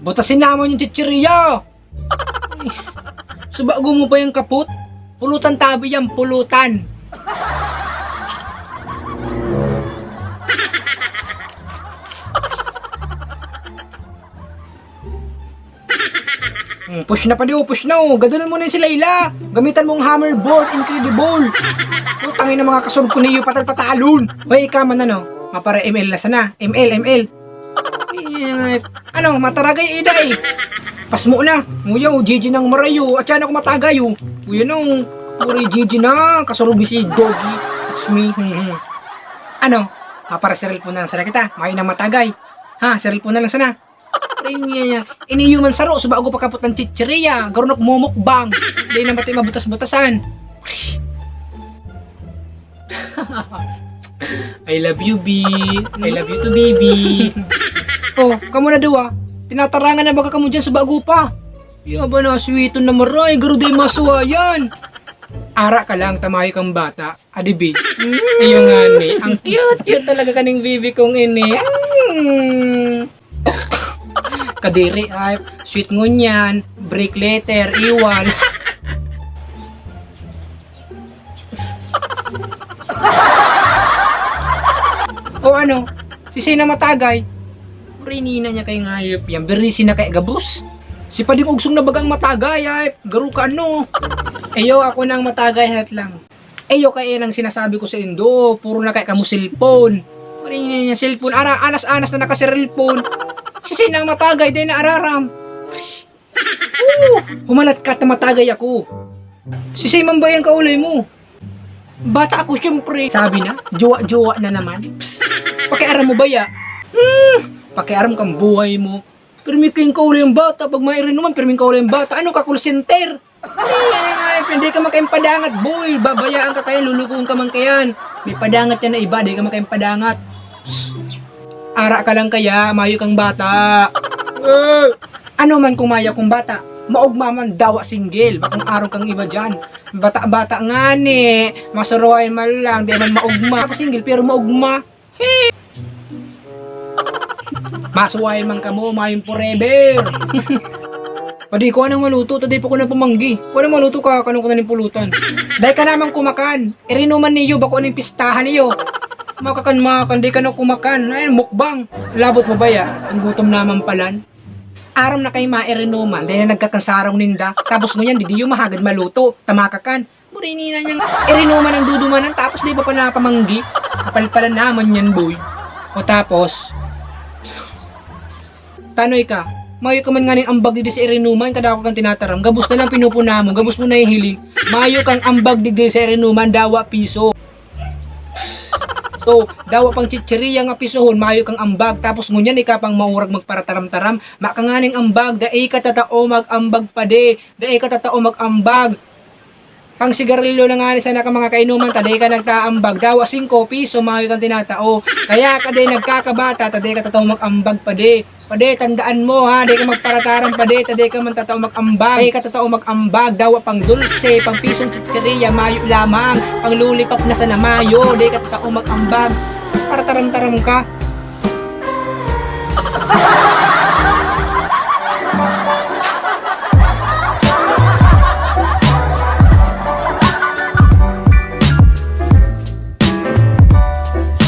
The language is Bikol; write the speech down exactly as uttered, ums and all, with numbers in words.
Butasin namon yung chichirya! Subago mo pa yung kaput? Pulutan tabi yan, pulutan! Hmm, push na pa di, oh, push na, oh. Gadanon mo na yung si Layla. Gamitan mong hammer board, incredible. Putang ina, mga kasurog ko niyo, patal-patalon. Hoy, ikaw man, ano? Mapara M L na sana. M L, M L. Eh, ano, mataragay ida eh. Pasmo na. Muyaw, G G nang marayo. At yan ako matagay, oh. Uy, ano? Puri G G na. Kasurog ni si Doggy. It's me. Hmm, hmm. Ano? Mapara cellphone na lang sana kita. May na matagay. Ha, cellphone na lang sana. Pre niya niya. Ini human saro, suba ako pakapot ng chichirya. Garo na kumumukbang. Dahil na mati mabutas-butasan. I love you, B. I love you too, baby. Oh, kamo na duwa. Tinatarangan na baga kamo dyan sa bago pa. Yaba na, sweeton na maray. Garo di masuwayan. Ara ka lang, tamayo kang bata. Adi, B. Ayun nga ni. Ang cute-cute talaga kaning baby kong ini. Mm. Kadiri ay, sweet ngunyan, break letter, iwan. O ano, si Sina matagay? Rinina niya kay ngayop yan, berisi na kay gabos. Si Pading Ugsong na bagang matagay ay, garo ka ano. Eyo, ako nang matagay hat lang. Eyo kaya nang sinasabi ko sa indo, puro na kaya kamo cellphone. Rinina niya cellphone, ara, anas-anas na naka-cellphone. Si Sina matagay, di na araram. Oo, humalat ka ta matagay ako. Si Simon ba yung kaulay mo? Bata ako, siyempre. Sabi na, jowa-jowa na naman. Psst, pakiaram mo ba ya? Hmm, pakiaram kang buhay mo. Pero may kayong kaulay ang bata. Pag may rin naman, pero may kaulay ang bata. Ano ka, call center? Ay, ay, ay, hindi ka makaimpa dangat, boy. Babayaan ka kaya, lulukuhan ka man kayan. May padangat yan na iba, di ka makaimpa dangat. Psst. Ara ka lang kaya, mayo kang bata. Eh, ano man kung mayo kong bata? Maugma man dawa single, bakong araw kang iba dyan. Bata-bata nga ni, masuruhay man lang, di man maugma. Ako single pero maugma. Masuway man kamo, mayong forever. Padi ko anong maluto, taday pa ko na pamanggi. Kung anong maluto ka, kanong ko na ning pulutan. Dai ka naman kumakan. Irinuman niyo, bako ning pistahan niyo. Makakan, makakan, di ka na kumakan. Ay, mukbang. Labot mo ba ya? Ang gutom naman palan. Aram na kay mairinuman, dai na nagkakansarong ninda. Tapos ngunyan, di diyo mahagad maluto. Tamakakan. Burinina niyang irinuman ang dudumanan tapos di pa pala napamanggi. Kapalpalan naman yan, boy. O tapos, tanoy ka, mayo ka man nga ning ambag digdi sa irinuman, kadako kang tinataram. Gabos na lang pinupuna mo, gabos mo nahihiling. Mayo kang ambag digdi sa irinuman, dawa piso. So, dawa pang chichiriya nga pisohon, mayo kang ambag. Tapos ngunyan, ika pang maurag magparataram-taram. Makanganing ambag, dai ka tatao mag-ambag padi. Dai ka tatao mag-ambag. Pang sigarilyo na nga ni sana ka mga kainuman, ta dai ka nagtaambag. Dawa singko piso, mayo kang tinatao. Kaya ka dai nagkakabata, ta dai ka tatao mag-ambag padi. Padi, tandaan mo ha, dai ka magparataram padi, ta dai ka man tatao mag-ambag. Dai ka tatao mag-ambag, dawa pang dulce, pang pisong chichiriya, mayo lamang. Pang lollipop na sana mayo, dai ka tatao mag-ambag. Parataram-taram ka.